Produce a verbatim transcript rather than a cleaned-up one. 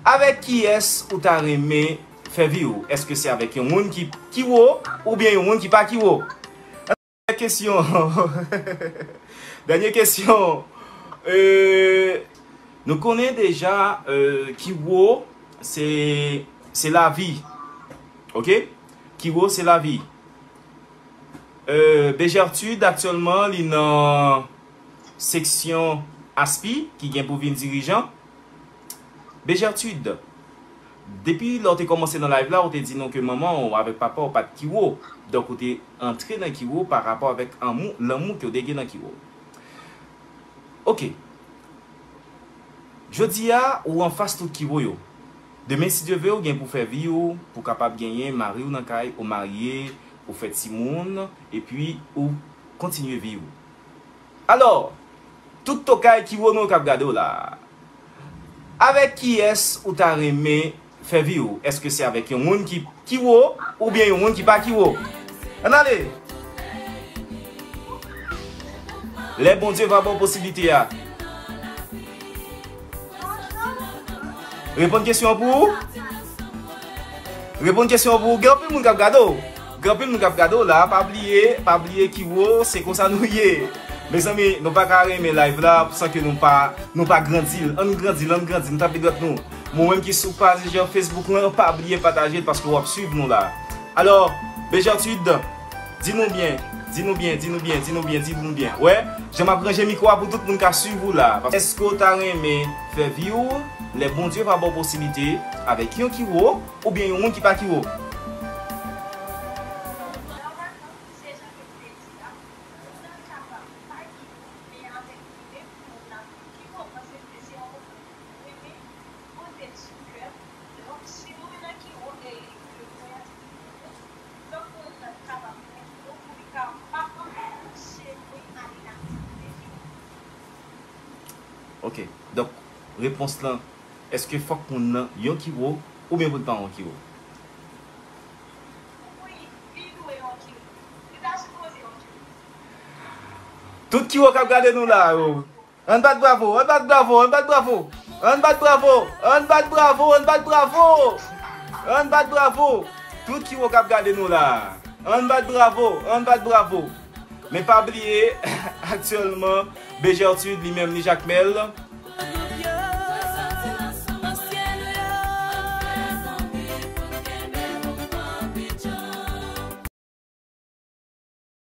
Avèk kiyès ou ta renmen fè vi w? Èske se avèk yon moun ki, ki wo oubyen yon moun ki pa ki wo? Dènyè kesyon. Dènyè kesyon. Euh, nou konnen deja, euh, ki wo se, se lavi. Ok? Ki wo se lavi. Euh, Bejertrude aktyèlman li nan seksyon aspi ki gen pou vin dirijan. Bejertrude, depi lè w te kòmanse nan live la, ou te di nou ke manman w avèk papa w pa t ki wo. Donk, ou te antre nan ki wo pa rapò avèk anmou, lanmou ke w te gen nan ki wo. Ok. Jodi a, ou anfas tout ki wo yo. Demen, si Dye vle, ou gen pou fè vi w, pou kapab genyen mari w nan kay, ou marye, ou fè timoun, epi ou kontinye vi w. Alò, tout tokay ki wo nou k ap gade w la. Avèk kiyès ou ta renmen fè vi w? Èske se avèk yon moun ki, ki wo oubyen yon moun ki pa ki wo? Ann ale! Lè Bondye va ba w posiblite a. Reponn kesyon an pou ou. Reponn kesyon an pou ou. Gen anpil moun k ap gade w. Gen anpil moun k ap gade w la. Pa bliye, pa bliye ki wo, se konsa nou ye. Mezanmi, nou pa ka renmen live la san ke nou pa, nou pa grandi l. Ann grandi l, ann grandi l, nou tape dwèt nou. Mwen menm ki sou paj Facebook lan, pa bliye pataje l paske w ap swiv nou la. Alò, Bejertrude, di nou byen, di nou byen, di nou byen, di nou byen, di nou byen. Wè, jan m ap ranje mikwo a pou tout moun ka swiv ou la. Èske w ta renmen fè vi w lè Bondye va ba w posiblite avèk yon ki wo oubyen yon moun ki pa ki wo? Ok. Donk, repons lan, èske fòk moun nan yon ki wo oubyen pou l pa yon ki wo? Tout ki wo k ap gade nou la yo. Ann bat bravo, ann bat bravo, ann bat bravo. Ann bat bravo, ann bat bravo, ann bat bravo. Ann bat bravo. Tout ki wo k ap gade nou la. Ann bat bravo, ann bat bravo. Men pa bliye, aktyèlman, Bejertrude li menm li Jakmèl,